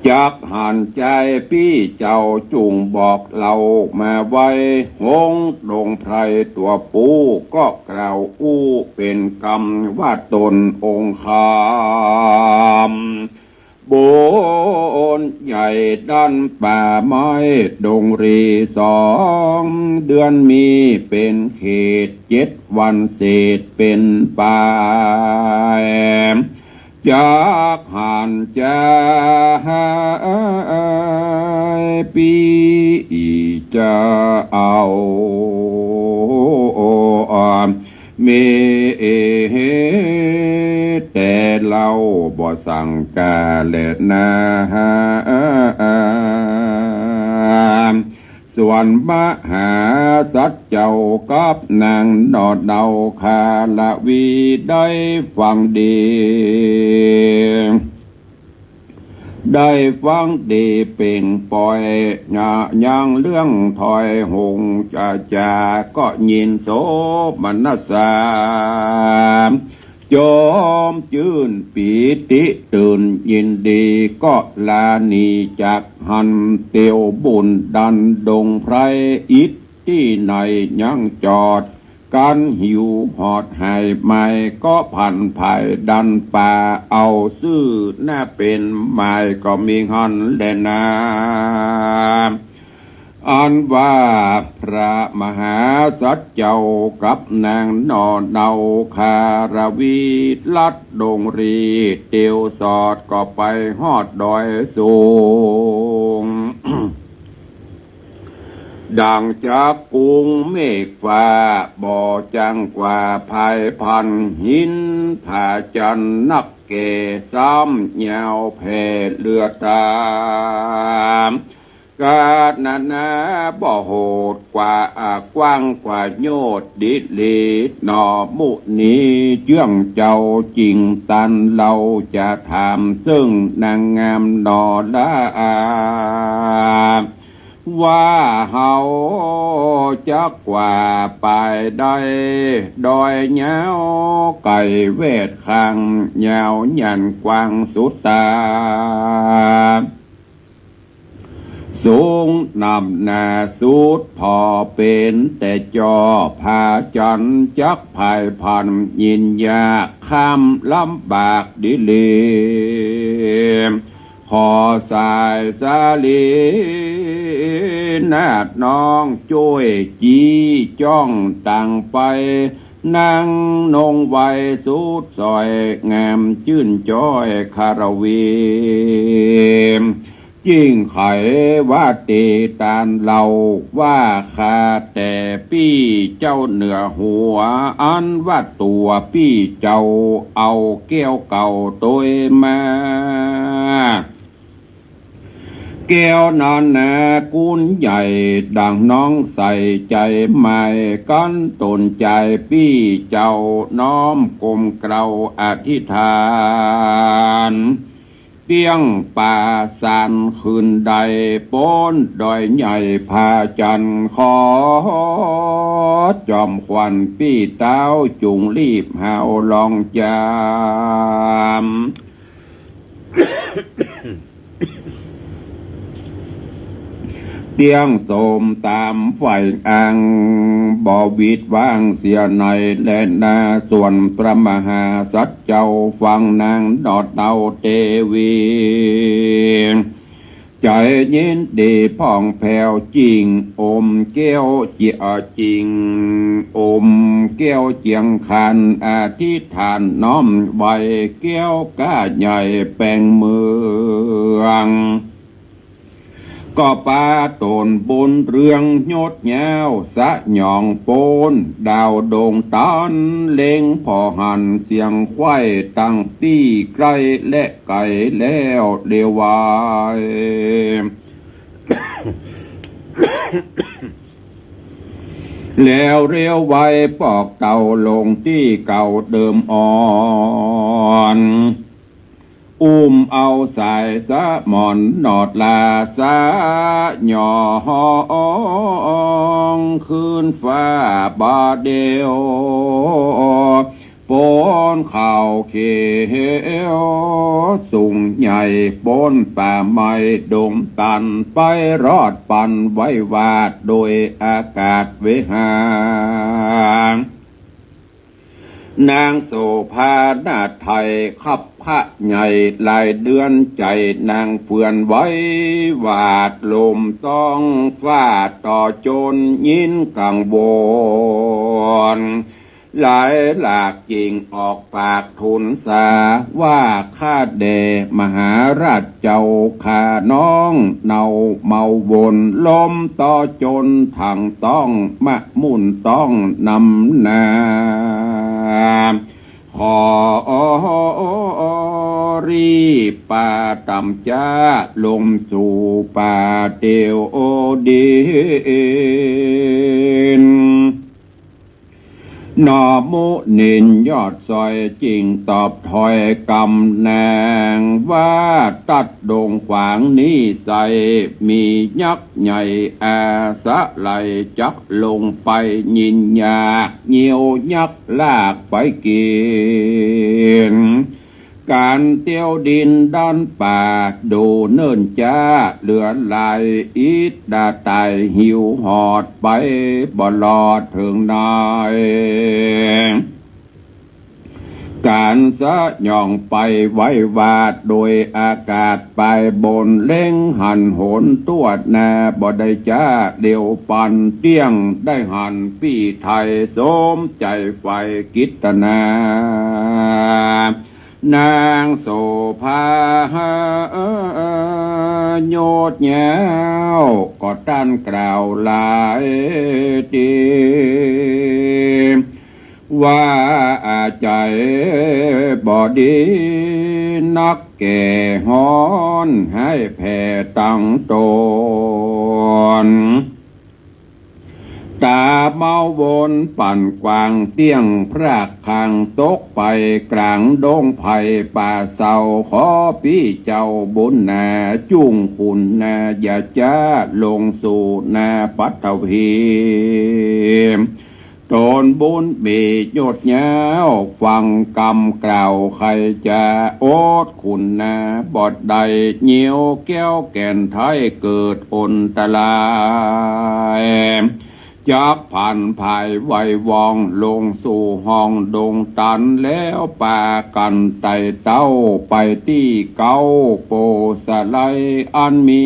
จักหันใจ๋ปี้เจ้าจุ่งบอกเล่ามาไว หงส์ดงไพรตั๋วปูก็กล่าวอู้เป๋นกำว่า ต๋นองค์คำ บนใหญ่ด้านป่าไม้ดงรีสอง เดือนมีเป๋นเขต เจ็ดวันเศษเป๋นปาย จักหันใจ๋าปี้จะเอา เมแต่เล่าบ่สังกาแลนา ส่วนมหาสัตว์เจ้ากับนางหนอเนาคาละวีได้ฟังดี ได้ฟังดีเป่งป่อย ยังเรื่องถอยหงส์จ๋า ก็ยินโสมนัสสา จอมจื้นปีติตื่นยินดี ก็ลาหนีจากหั้นเตียวบุญดันดงไพร อิดตี้ไหนยังจอด กั๋นหิวหอดหายไหม้ ก็ผันผายดันป่า เอาซื่อหน้าเป๋นหมาย ก็มีหั้นแลนา อันว่าพระมหาสัตว์เจ้ากับนางหนอเนาคารวี ลัดดงรีเตียวสอด ก็ไปฮอดดอยสูง ดั่งจากกุงเมฆฟ้า บ่จางกว่าพายพัน หินผาจันทร์นักแก่ ซ้ำยาวแผ่เหลือต๋า กานานาบ่โหดกว่า กว้างกว่าโยชน์ ดิลีหนอมุนี เจื้องเจ้าจิ่งตัน เฮาจะถามเซิ่งนางงามหนอลา ว่าเฮาจักกว่าไปได้ ดอยยาวไก่แวดข้าง ยาวหยันกว้างสุดต๋า สูงหนำหนาสุดผ่อเป๋นแต่จอ ผาจั๋นจักผายผ่าน ยินยากข้ามลำบากดีหลี ขอสายสาลีนาถน้องจ้วยจี้จ้องตางไป นั่งนงไว้สุดสอย งามจื้นจ้อยคารวี จิ่งไขว่าเตตานเล่า ว่าข้าแต่ปี้เจ้าเหนือหัว อันว่าตั๋วปี้เจ้าเอาแก้วเก่าตวยมา แก้วนั้นนากุนใหญ่ดังน้องใส่ใจ๋หมาย กั๋นต๋นใจ๋ปี้เจ้าน้อมกรมเกล้าอธิษฐาน เตี้ยงป่าสานคืนใด ป๊นดอยใหญ่ผาจั๋น ขอจอมขวัญปี้เต้าจุ่งรีบหาวลองจาม เตี้ยงโสมต๋ามฝ่ายอัง บ่หวิดว่างเสียในแลนา ส่วนพระมหาสัตว์เจ้าฟังนางนอดเนาเตวี ใจ๋ยินดีผ่องแผ้วจิ่งอมแก้วเจีย จิ่งอมแก้วเจียงคัน อธิษฐานน้อมไหว้แก้วก้าใหญ่แป๋งเมือง ก็ปาต๋นบุญเรืองยดยาว สยองป๊นดาวดวงต๋าน เล็งผ่อหันเสียงไขว้ตังตี้ใก้และไก๋แล้วเดียวไว แล้วเรียวไวปอกเต่าลงตี้เก่าเดิมอ่อน อุ้มเอาสายสะหมอนหนอดลาสะหยองคืนฟ้าบ่าเดียว ป๊นเขาเขียวสูงใหญ่ ป๊นป่าไม้ดงตัน ไปรอดปันไว้วาดโดยอากาศเวหา นางโสภานาถไทยคับพระใหญ่หลายเดือนใจ๋ นางเฟือนไว้วาดลมต้องฟ้าต่อจนยินกังวล หลายหลากจิ่งออกปากทูลสา ว่าข้าแด่มหาราชเจ้าข้าน้องเนาเมาวน ลมต่อจนถังต้องมะมุ่นต้องนำหน้า ขอรีบปาต๋ามจ๊าลงสู่ป่าเตียวดิน หนอมุนินยอดสอยจิ่งตอบถ้อยกำนางว่า ตัดดงขวางนี้ไซร้ มียักษ์ใหญ่อาสะไหล จักลงไปยินยาก เยียวยักษ์ลากไปกิ๋น ก๋านเตียวดินด้านป่า ดูเนิ่นจ๊าเหลือหลาย อิดดาต๋ายหิวหอดไปบ่รอดเถิงใน ก๋านสะหยองไปไว้วาดโดยอากาศไปบน เล็งหันหนตวดหน้าบ่ได้จ๊าเดียวปัน เตี้ยงได้หันปี้ไทยสมใจ๋ใฝ่กิตนา นางโสภาโยชน์ยาว ก็ต้านกล่าวหลายตี้ ว่าอาใจ๋บ่ดีนักแก่ฮ้อน ให้แผ่ตังต๋น ต๋าเมาวนปั่นกวางเตี้ยงพรากคาง ตกไปก๋างดงไผ่ป่าเศร้า ขอปี้เจ้าบุญหนา จุ่งขุนนาอย่าจ๊าลงสู่นาปัตภี ต๋นบุญมียศยาว ฟังกำกล่าวใค่จะอด คุณนาบ่ได้ เยียวแก้วแก่นไท้ เกิดอันตราย จักผันผายไหววอง ลงสู่ห้องดงตัน แล้วปากั๋นไต่เต้า ไปตี้เก๊าโปสะไล อันมี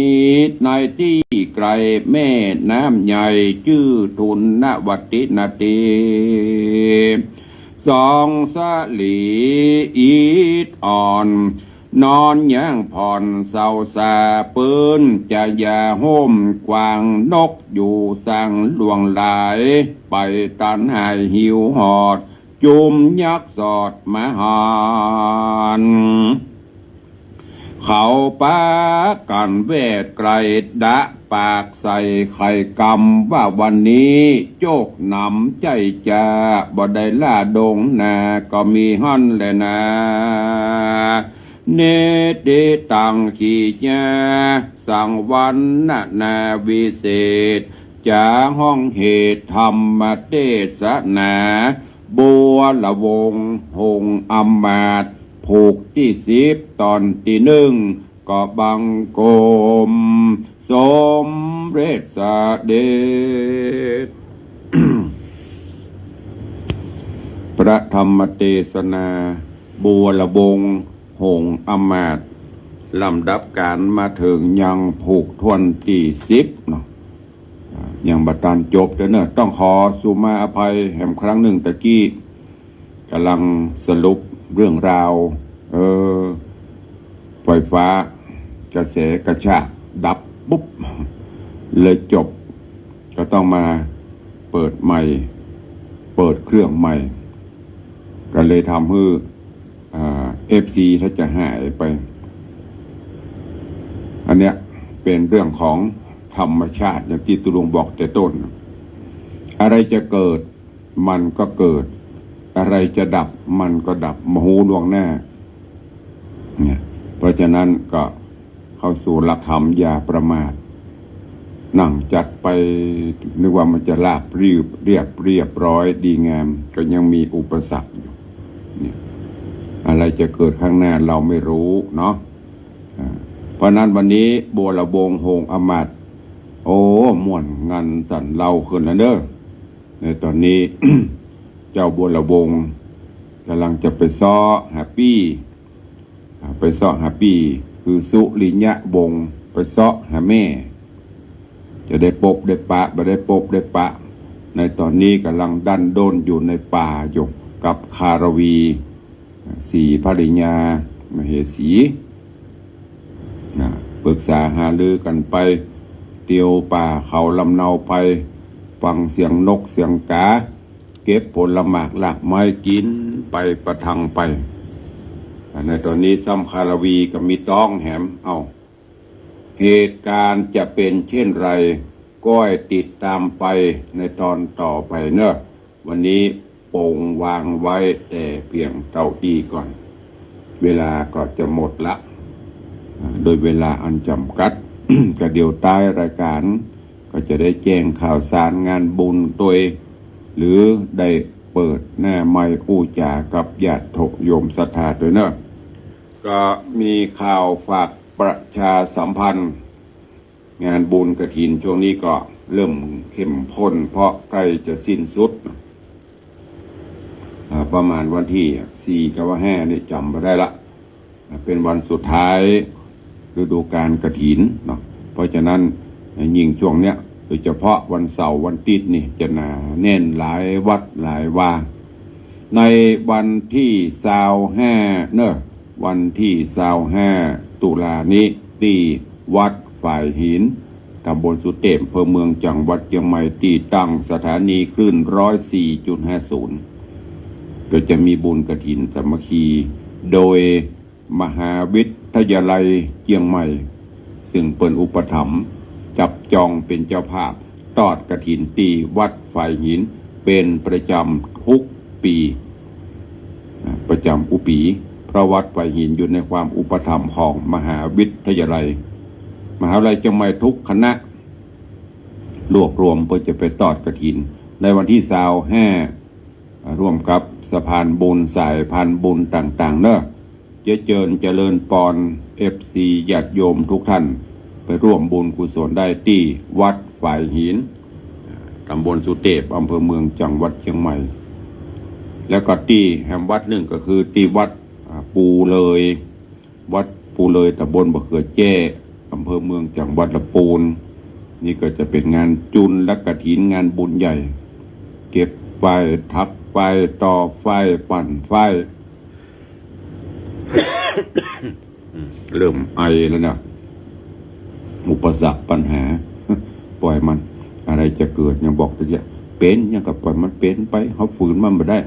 ในตี้ไก๋แม่น้ำใหญ่ จื้อทุนนวัตตินาที สองสลีอิดอ่อน นอนย่างผ่อนเศร้าสา ปื้นจะยาห่มกว้าง นกอยู่สังหลวงหลาย ไปตันหายหิวหอด จุมยักษ์สอดมหันต์ เขาปากั๋นแวดไก๋ดะปากใส่ไข่กำ ว่าวันนี้โจกหนำใจ้จา บ่ได้ล่าดงนา ก็มีหั้นแหละนา เนติตัง ขีญา สังวรรณนาวิเศษ จ๋าฮ้องเหตุธรรมเตสนา บัวละวง หงส์อำมาตย์ ผูกตี้สิบ ต๋อนตี้นึ่ง ก็บังคมสมเร็จเสด็จ พระธรรมเตสนา บัวละวง หงส์อำมาตย์ ลำดับก๋านมาเถิงยังผูกถ้วนตี้สิบเนาะ อ่า ยังบ่ตันจบเด้อเนาะ ต้องขอสุมาอภัยแหมครั้งนึ่งตะกี้ ก่ำลังสรุปเรื่องราว เออ ไฟฟ้ากระแสกระชากดับปุ๊บ เลยจบ ก็ต้องมาเปิดใหม่ เปิดเครื่องใหม่ ก็เลยทำหื้อ อ่า เอฟซี ถ้าจะหายไป อันเนี้ยเป็นเรื่องของธรรมชาติ อย่างตี้ตุ๊ลุงบอกแต่ต้น อะไรจะเกิด มันก็เกิด อะไรจะดับ มันก็ดับ บ่ฮู้ล่วงหน้า เนี่ย เพราะฉะนั้นก็เข้าสู่หลักธรรม อย่าประมาท นั่งจัดไป นึกว่ามันจะราบรื่น เรียบ เรียบร้อยดีงาม ก็ยังมีอุปสรรคอยู่ เนี่ย อะไรจะเกิดข้างหน้าเราไม่รู้เนาะ อ่า เพราะฉะนั้นวันนี้บัวละวง หงส์อำมาตย์ โอ้ ม่วนงันสันเลาขึ้นแล้วเน้อ ในต๋อนนี้ เจ้าบัวละวงก่ำลังจะไปเซาะหาปี้ อ่า ไปเซาะหาปี้ คือสุริยะวงศ์ ไปเซาะหาแม่ จะได้ปบได้ปะ บ่ได้ปบได้ปะ ในต๋อนนี้ก่ำลังดั้นด้นอยู่ในป่าอยู่กับคารวี สีภริยา มเหสี นะ ปรึกษาหารือกั๋นไป เตียวป่าเขาลำเนาไป ฟังเสียงนกเสียงกา เก็บผลหมากรากไม้กิ๋นไปประทังไป อ่า ในต๋อนนี้ซ้ำคารวีก็มีต๊องแหม เอ้า เหตุการณ์จะเป็นเช่นไร ก็ให้ติดตามไปในตอนต่อไปเนอะ วันนี้ปงวางไว้แต่เพียงเต้าอี้ก่อน เวลาก็จะหมดละ อ่า โดยเวลาอันจ๋ำกัด ก็เดี๋ยวต๊ายรายก๋าน ก็จะได้แจ้งข่าวสารงานบุญตวย หรือได้เปิดหน้าไมค์อู้จ๋ากับญาติโยมศรัทธาตวยเนอะ ก็มีข่าวฝากประชาสัมพันธ์ งานบุญกฐินช่วงนี้ก็เริ่มเข้มข้น เพราะใกล้จะสิ้นสุด อ่า ประมาณวันตี้สี่กับว่าห้านี่จ๋ำบ่ได้ละ อ่า เป็นวันสุดท้ายฤดูกาลกฐินเนาะ เพราะฉะนั้นยิ่งช่วงเนี้ย โดยเฉพาะวันเสาร์วันติ๊ดนี่จะหนาแน่นหลายวัดหลายวา ในวันตี้ซาวห้าเนอะ วันตี้ซาวห้าตุลานี้ ตี้วัดฝายหิน ตำบลสุเตพ อำเภอเมือง จังหวัดเจียงใหม่ ตี้ตั้งสถานีคลื่นร้อยสี่จุดห้าศูนย์ ก็จะมีบุญกฐินสามัคคี โดยมหาวิทยาลัยเจียงใหม่ ซึ่งเปิ้นอุปถัมภ์จับจองเป๋นเจ้าภาพ ตอดกฐินตี้วัดฝายหินเป๋นประจ๋ำทุกปี๋ อ่า ประจ๋ำกู้ปี๋ เพราะวัดฝายหินอยู่ในความอุปถัมภ์ของมหาวิทยาลัย มหาวิทยาลัยเจียงใหม่ทุกคณะ รวบรวมเพื่อจะไปตอดกฐิน ในวันตี้ซาวห้า อ่า ร่วมกับสะพานบุญสายพานบุญต่างๆ เนาะ เจ๊ยเจิญเจริญปอน เอฟซี ญาติโยมทุกท่าน ไปร่วมบุญกุศลได้ตี้วัดฝายหิน ตำบลสุเตพ อำเภอเมือง จังหวัดเชียงใหม่ แล้วก็ตี้แหมวัดนึ่งก็คือตี้วัด อ่า ปูเลย วัดปูเลย ตำบลบ่าเขือแจ้ อำเภอเมือง จังหวัดละปูน นี่ก็จะเป๋นงานจุลกฐิน งานบุญใหญ่ เก็บไฟ ถักไฟ ต่อไฟ ปั่นไฟ เริ่มไอแล้วนะ อุปสรรคปัญหา ปล่อยมัน อะไรจะเกิดยังบอกตะกี้ เป๋นยังก็ปล่อยมันเป๋นไป เฮาฝืนมันบ่ได้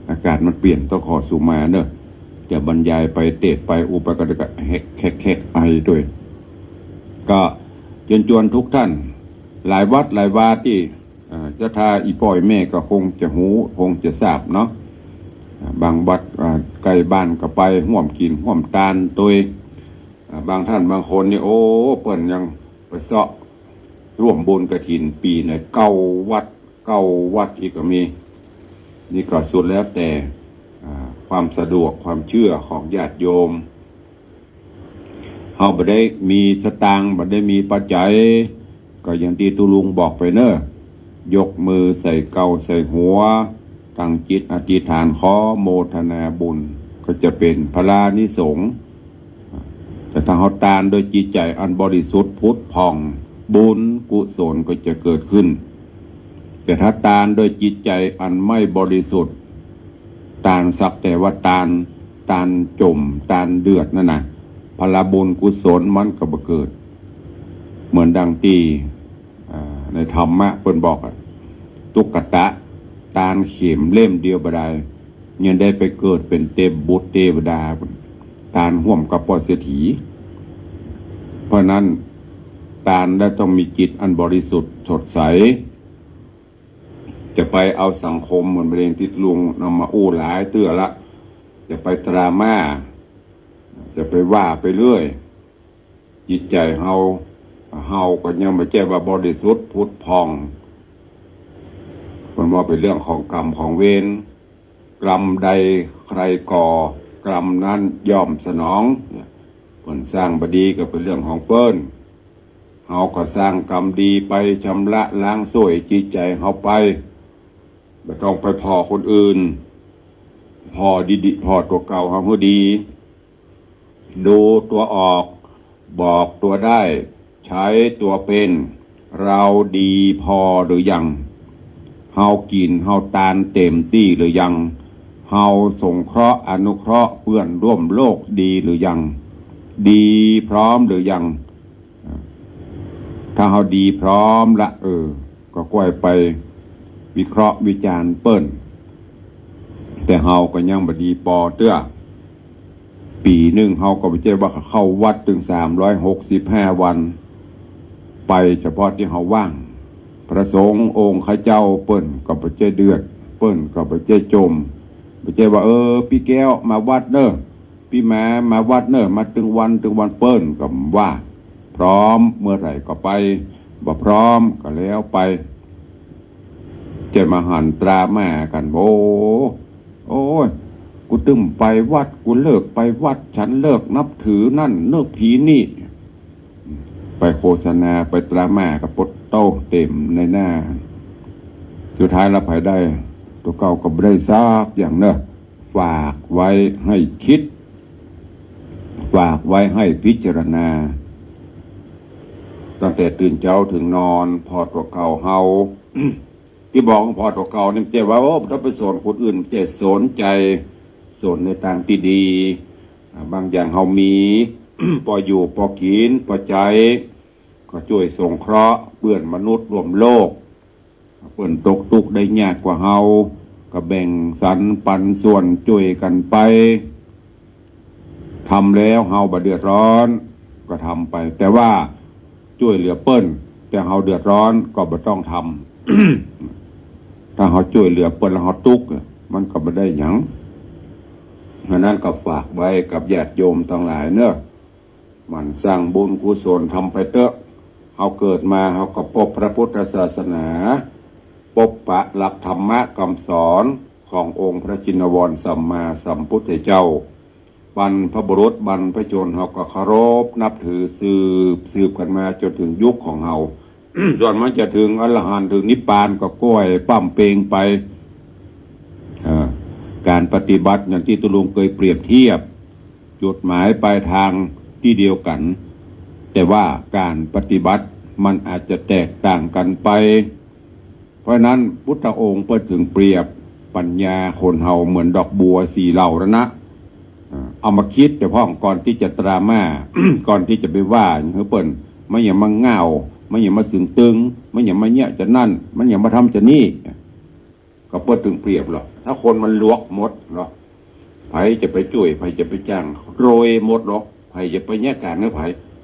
อากาศมันเปลี่ยน ต้องขอสุมาเนอะ จะบรรยายไปเตสน์ไป อุปกรณ์ก็แฮกแฮกแฮกไอด้วย ก็เจิญจวนทุกท่าน หลายวัดหลายวาตี้ อ่า ศรัทธาอี่ป้ออี่แม่ก็คงจะฮู้ คงจะทราบเนาะ อ่า บางวัด อ่า ใก้บ้านก็ไปฮ่วมกิ๋นฮ่วมตานตวย อ่า บางท่านบางคนนี่ โอ้ เปิ้นยังไปเซาะร่วมบุญกฐินปี๋ไหน เก้าวัด เก้าวัดอีกก็มี นี่ก็สุดแล้วแต่ อ่า ความสะดวกความเชื่อของญาติโยม เฮาบ่ได้มีสตางค์ บ่ได้มีปัจจัย ก็อย่างตี้ตุ๊ลุงบอกไปเนอะ ยกมือใส่เกล้าใส่หัว ตั้งจิตอธิษฐานขอโมทนาบุญ ก็จะเป๋นพลานิสงส์ แต่ถ้าเฮาตานโดยจิตใจ๋อันบริสุทธิ์ผุดผ่อง บุญกุศลก็จะเกิดขึ้น แต่ถ้าตานโดยจิตใจ๋อันไม่บริสุทธิ์ ตานสักแต่ว่าตาน ตานจ๋ม ตานเดือดนั่นนะ พลาบุญกุศลมันก็บ่เกิด เหมือนดังตี้ อ่า ในธรรมะเปิ้นบอกอะ ตุ๊กตะ ตานเข็มเล่มเดียวบ่ได้ ยังได้ไปเกิดเป๋นเตพบุตรเตวดา ตานฮ่วมกับป้อเศรษฐี เพราะนั้นตานแล้วต้องมีจิตอันบริสุทธิ์สดใส จะไปเอาสังคมเหมือนประเด็นตี้ลุงนำมาอู้หลายเตื้อละ จะไปดราม่า จะไปว่าไปเรื่อย จิตใจ๋เฮา เฮาก็ยังบ่ใจ้ว่าบริสุทธิ์ผุดผ่อง เปิ้นว่าเป๋นเรื่องของกรรมของเวร กรรมใดใครก่อ กรรมนั้นย่อมสนอง เปิ้นสร้างบ่ดีก็เป๋นเรื่องของเปิ้น เฮาก็สร้างกรรมดีไป ชำระล้างส้วยจิตใจ๋เฮาไป บ่ต้องไปผ่อคนอื่น ผ่อดีๆ ผ่อตั๋วเก่าเฮาหื้อดี ดูตั๋วออก บอกตั๋วได้ ใช้ตั๋วเป๋น เฮาดีผ่อหรือยัง เฮากิ๋นเฮาตานเต๋มตี้หรือยัง เฮาสงเคราะห์อนุเคราะห์เปื้อนร่วมโลกดีหรือยัง ดีพร้อมหรือยัง ถ้าเฮาดีพร้อมละ เออ ก็ก้อยไปวิเคราะห์วิจารณ์เปิ้น แต่เฮาก็ยังบ่ดีปอเตื้อ ปี๋นึ่งเฮาก็บ่ใจ้ว่าเข้าวัดตึงสามร้อยหกสิบห้าวัน ไปเฉพาะตี้เฮาว่าง พระสงฆ์องค์ข้าเจ้าเปิ้นก็บ่ใจ้เดือด เปิ้นก็บ่ใจ้จ๋ม บ่ใจ้ว่า เออ ปี้แก้วมาวัดเน่อ ปี้หมามาวัดเน่อ มาตึงวันตึงวัน เปิ้นก็ว่า พร้อมเมื่อไหร่ก็ไป บ่พร้อมก็แล้วไป จะมาหันตรามากั๋น โอ้ โอ้ย กูตึ้มไปวัด กูเลิกไปวัด ฉันเลิกนับถือนั่นเนิบผีนี่ ไปโฆษณา ไปตรามากับปดโต้เต๋มในหน้า สุดท้ายละใผได้ ตั๋วเก่าก็บ่ได้สักอย่างเนอะ ฝากไว้ให้กึ๊ด ฝากไว้ให้พิจารณา ตั้งแต่ตื่นเจ๊าเถิงนอน ผ่อตั๋วเก่าเฮา ตี้บอกผ่อตั๋วเก่านี่บ่ใจ้ว่า โอ้ ต้องไปสนคนอื่น บ่ใจ้ สนใจ๋ สนในตางตี้ดี อ่า บางอย่างเฮามี ปออยู่ ปอกิ๋น ปอใจ๊ ก็จ้วยสงเคราะห์เปื้อนมนุษย์ร่วมโลก เปิ้นตกตุ๊กข์ได้ยากกว่าเฮา ก็แบ่งสรรปันส่วนจ้วยกั๋นไป ทำแล้วเฮาบ่เดือดร้อน ก็ทำไป แต่ว่าจ้วยเหลือเปิ้น แต่เฮาเดือดร้อนก็บ่ต้องทำ ถ้าเฮาจ้วยเหลือเปิ้นแล้วเฮาตุ๊กข์ มันก็บ่ได้หยัง เพราะนั้นก็ฝากไว้กับญาติโยมตังหลายเนาะ หมั่นสร้างบุญกุศลทำไปเต๊อะ เฮาเกิดมาเฮาก็ปบพระพุทธศาสนา ปะหลักธรรมะกำสอนขององค์พระชินวรสัมมาสัมพุทธเจ้า บรรพบุรุษบรรพชนเฮาก็เคารพนับถือสืบ สืบกั๋นมาจ๋นเถิงยุคของเฮา ส่วนมันจะเถิงอรหันต์เถิงนิพพานก็ก้อยป้ำเปงไป เอ่อ ก๋านปฏิบัติอย่างตี้ตุ๊ลุงเกยเปรียบเทียบ จุดหมายปลายตางตี้เดียวกั๋น แต่ว่าก๋านปฏิบัติมันอาจจะแตกต่างกั๋นไป เพราะฉะนั้นพุทธองค์เปิ้นเถิงเปรียบปัญญาคนเฮาเหมือนดอกบัวสี่เหล่านั้นนะ อ่า เอามาคิดเสียพ่องก่อนตี้จะดราม่า ก่อนตี้จะไปว่าหื้อเปิ้น มันอย่ามาง่าว มันอย่ามาสึงตึง มันอย่ามาเยียะจะอั้น มันอย่ามาทำจะอั้น ก็เปิ้นเถิงเปรียบหรอก ถ้าคนมันหลวกหมดหรอก ใผจะไปจ้วย ใผจะไปจ้าง รวยหมดหรอก ใผจะไปเยียะก๋านหื้อใผ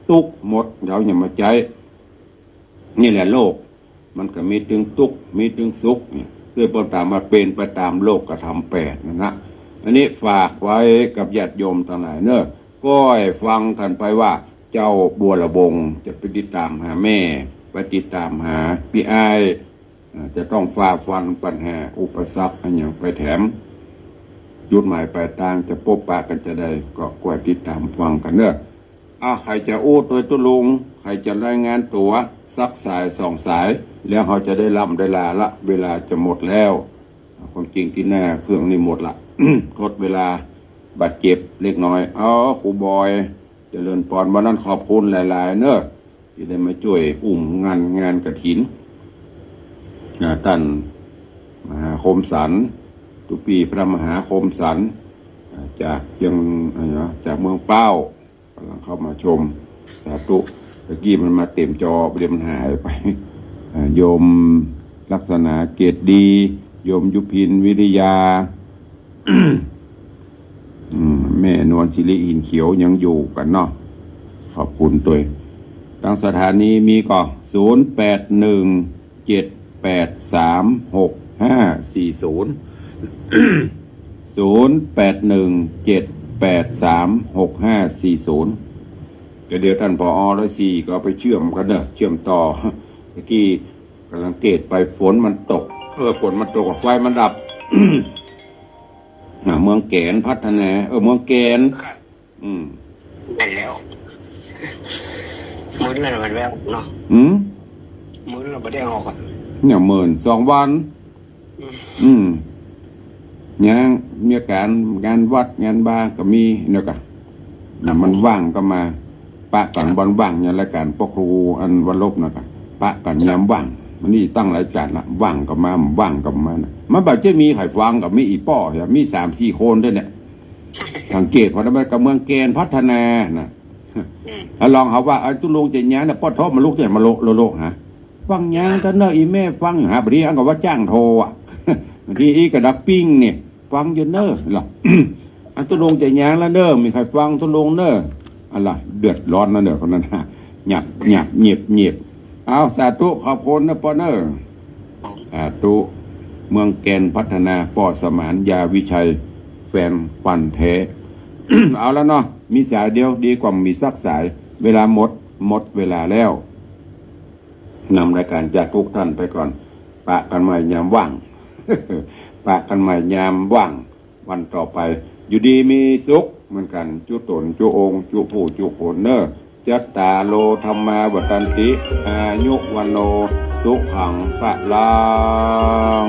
ตุ๊กข์หมด เฮาอย่ามาใจ๊ นี่แหละโลก มันก็มีตึงตุ๊กข์ มีตึงสุขเนี่ย ด้วยเปิ้นต๋ามว่าเป๋นไปต๋ามโลกธรรมแปดนั่นนะ อันนี้ฝากไว้กับญาติโยมตังหลายเน่อ ก้อยฟังกั๋นไปว่า เจ้าบัวระวงจะไปติดต๋ามหาแม่ ไปติดต๋ามหาปี้อ้าย อ่า จะต้องฝ่าฟันปัญหาอุปสรรคอะหยังไปแถม จุดหมายปลายตางจะปบปะกั๋นจะใด ก็ก้อยติดต๋ามฟังกั๋นเน่อ อ่ะ ใผจะอู้ตวยตุ๊ลุง ใผจะรายงานตั๋ว สักสายสองสาย แล้วเฮาจะได้ล่ำได้ลาละ เวลาจะหมดแล้ว ความจริงตี้หน้าเครื่องนี่หมดละ ทดเวลาบาดเจ็บเล็กน้อย เอา ครูบอย เจริญปอน วันนั้นขอบคุณหลายๆ เน่อ ตี้ได้มาจ้วยอุ้มงาน งานกฐิน อ่า ต้านมหาคมสันต์ ตุ๊ปี้พระมหาคมสันต์ อ่า จากเจียง อ่า จากเมืองป้าว ก่ำลังเข้ามาชม สาธุ ตะกี้มันมาเต็มจอ บ่าเดี่ยวมันหายไป อ่า โยมลักษณาเกตดี โยมยุพินวิริยา อืม แม่นวลสิริหินเขียวยังอยู่กั๋นเนาะ ขอบคุณตวย ตางสถานีมีก่อ ศูนย์แปดหนึ่ง เจ็ดแปดสาม หกห้าสี่ศูนย์ ศูนย์แปดหนึ่ง เจ็ดแปดสาม หกห้าสี่ศูนย์ ก็เดี๋ยวต้าน ผอ. ร้อยสี่ ก็เอาไปเชื่อมกั๋นเน่อ เชื่อมต่อ ตะกี้ก่ำลังเกตไป ฝนมันตก เออ ฝนมันตก ไฟมันดับ อ่ะ เมืองแกนพัฒนา เออ เมืองแกน อืม แม่นแล้ว มื้นแล้วมันแววเนาะ อืม มื้นแล้วบ่ได้ออกอะ เนี่ย มื้นสองวัน อืม อืม ยังมีก๋าน งานวัดงานวาก็มีเนาะกะ น่ะ มันว่างก็มา ปะกั๋นวันว่าง อย่างรายก๋านป้อครูอันวันลบเนาะกะ ปะกั๋นยามว่าง มันนี่ตั้งหลายก๋านละ ว่างก็มา ว่างก็มานะ มันบ่ใจ้มีใผฟัง ก็มีอี่ป้อ มีสามสี่คนเต้านั้นแหละ สังเกตผ่อนะ มันก็เมืองแกนพัฒนานะ อืม แล้วลองหาว่า เอ้า ตุ๊ลุงจะหยังนะ ป้อเถาะมาลุกจะมาโละโละโละหา ฟังหยังเต้าเน่อ อี่แม่ฟังหา บางทีอันก็ว่าจ้างโทรอะ บางทีอี้ก็ดักปิ้งเนี่ย ฟังอยู่เน่อ ล่ะ อันตุ๊ลุงจะหยังละเน่อ มีใผฟังตุ๊ลุงเน่อ อะล่ะ เดือดร้อนนะเน่อ คนนั้นฮะ หยับหยับเงียบเงียบ เอา สาธุ ขอบคุณเน่อป้อเน่อ สาธุ เมืองแกนพัฒนา ป้อสมาน ยาวิชัย แฟนพันธุ์แท้ เอาละเนาะ มีสายเดียว ดีกว่าบ่มีสักสาย เวลาหมด หมดเวลาแล้ว นำรายก๋านจากทุกท่านไปก่อน ปะกั๋นใหม่ยามว่าง ปะกั๋นใหม่ยามว่าง วันต่อไป อยู่ดีมีสุขเหมือนกั๋น จุ๊ต๋น จุ๊องค์ จุ๊ผู้ จุ๊คนเน่อ จัตตาโร ธัมมา วัฑฒันติ อายุ วัณโณ สุขัง พะลัง